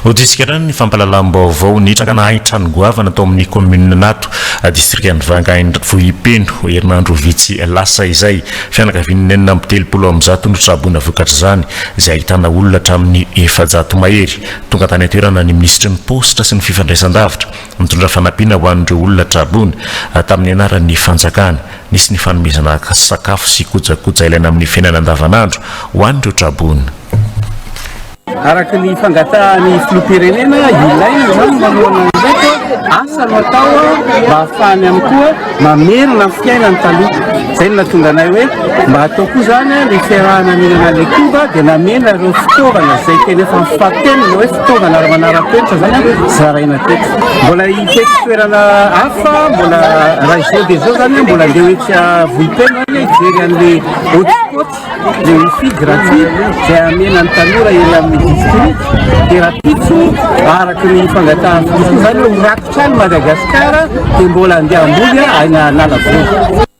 Hotohizika hatrany ny fampahalalam-baovao nitrangana hain-trano goavana tao amin'ny kaominina Nato, distrikan'i Vangaindrano Vohipeno, herinandro vitsy lasa izay. Fianakaviana 136 no tsaboina vokatr'izany, izay ahitana olona hatramin'ny 400 mahery. Tonga tany an-toerana ny minisitry ny Paositra sy ny Fifandraisandavitra, nitondra fanampiana ho an'ireo olona traboina, tamin'ny anaran'ny fanjakana. Nisy ny fanomezana sakafo sy kojakoja ilaina amin'ny fiainana andavanandro ho an'ireo traboina. Araka ny fangatahan'ny filoham-pirenena, ilaina izany ny manohana an'ireto asa no atao mba hahafahany ihany koa mamerina ny fiainany taloha. Izay no nahatonga anay hoe mba atao koa izany ilay fiarahana mihinana ilay koba dia namena ireo fitaovana izay tena efa mifampitenina hoe fitaovana ara-manara-penitra izany zaraina teto. Mbola hitety toerana hafa, mbola raha izao dia izao izany mbola andeha ho etsy Vohipeno hijery an'ilay hotspot. Le wifi gratuit izay hamena ny tanora eny amin'ny district dia rahampitso araka ny fangatahan'ny filoha koa izany hoe ho rakotra any Madagasikara dia mbola andeha hamboly any Analavory.